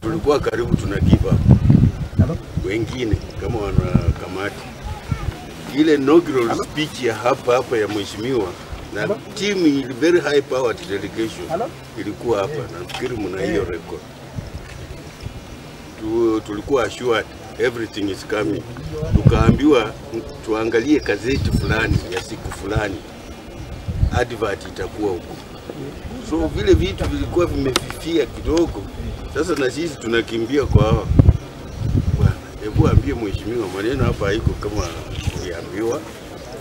Tulikuwa karibu tuna give up. Wengine kama wana kamati. Ile inaugural speech ya hapa hapa ya mheshimiwa na team very high powered delegation ilikuwa hapa. Nafikiri mna hiyo record. Tulikuwa assured everything is coming. Tukaambiwa tuangalie gazeti fulani ya siku fulani, advert itakuwa huko. So vile vitu vilikuwa vimefifia kidogo. Sasa na sisi tunakimbia kwa hawa. Bwana, hebu ambie mheshimiwa maneno hapa haiko kama tuliambiwa.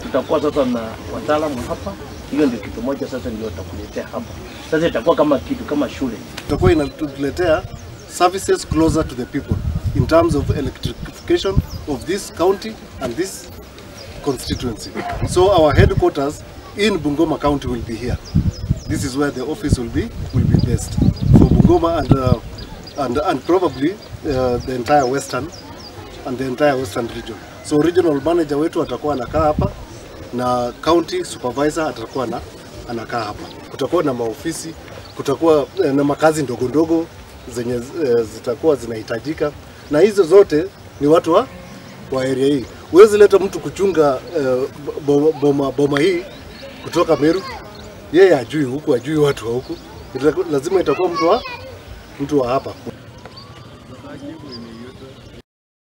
Tutakuwa sasa na wataalamu hapa. Hiyo ndio kitu moja sasa ndio tutakuletea hapa. Sasa itakuwa kama kitu kama shule. Itakuwa inatuletea services closer to the people in terms of electrification of this county and this constituency. So our headquarters in Bungoma County will be here. This is where the office will be based for Bungoma and probably the entire western and the entire western region. So regional manager wetu atakuwa anakaa hapa na county supervisor atakuwa anakaa hapa. Kutakuwa na maofisi, kutakuwa na makazi ndogo ndogo zenye zitakuwa zinahitajika, na hizo zote ni watu wa area hii. Huwezi leta mtu kuchunga boma hii kutoka Meru, yeye hajui huku, hajui watu wa huku. Lazima itakuwa mtu wa hapa.